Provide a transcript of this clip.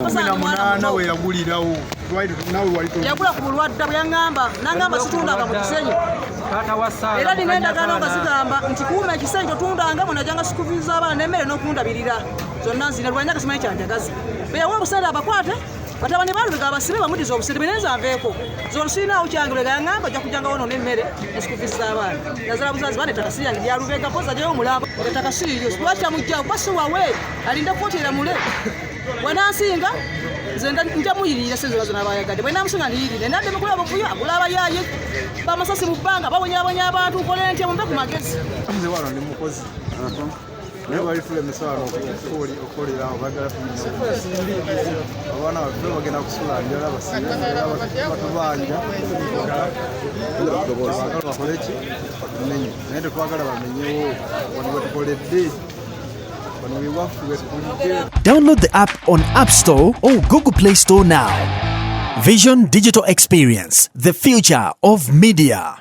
18 we yagulirawo. Nawe wali Yagula ku bulwadde bwe yaŋŋamba, n'aŋŋamba situndanga mu Kisenyi. Era nina endagaano nga zigamba nti kuuma ekisenyi, totundanga, mwenajanga sikuviiza abaana n'emmere n'okundabirira zonna nzina lwanyaka simanyi kyanjagaza. Bwe yawa obusente abakwate batabani ba Lubega abasibe bamudiza obusente bwe nenza nveeko zolo sirinaawo kyange. Lubega yaŋŋamba ojja kujjangawo nona emmere nesikuviiza abaana. Nazala buzazi baana, ettaka si lyange, lya Lubega poza ajayo omulambo, ettaka si liryo. Lwaki tamugjawo? Kuba si wawe, alinde kooti eramule. Wanansinga nze nja muyirira sente zona zona abayagadde. Bwe namusinga ndiyirire nadde mukulu abavuyo agula abayaaye bamasasi mu bbanga, babonyabonya abantu. Nkole ntya? Mumpe ku magezi. Nze wano ndi mukozi, naye balitulemesa wano okukolera awo. Bagala tumenya abaana baffe bagenda kusula njala, basibe batubanja, bagala bakole ki? Batumenye, naye tetwagala bamenyewo. Wano wetukoledde, wano wewaffe wetukulidde. Download the app on App Store or Google Play Store now. Vision Digital Experience, the future of media.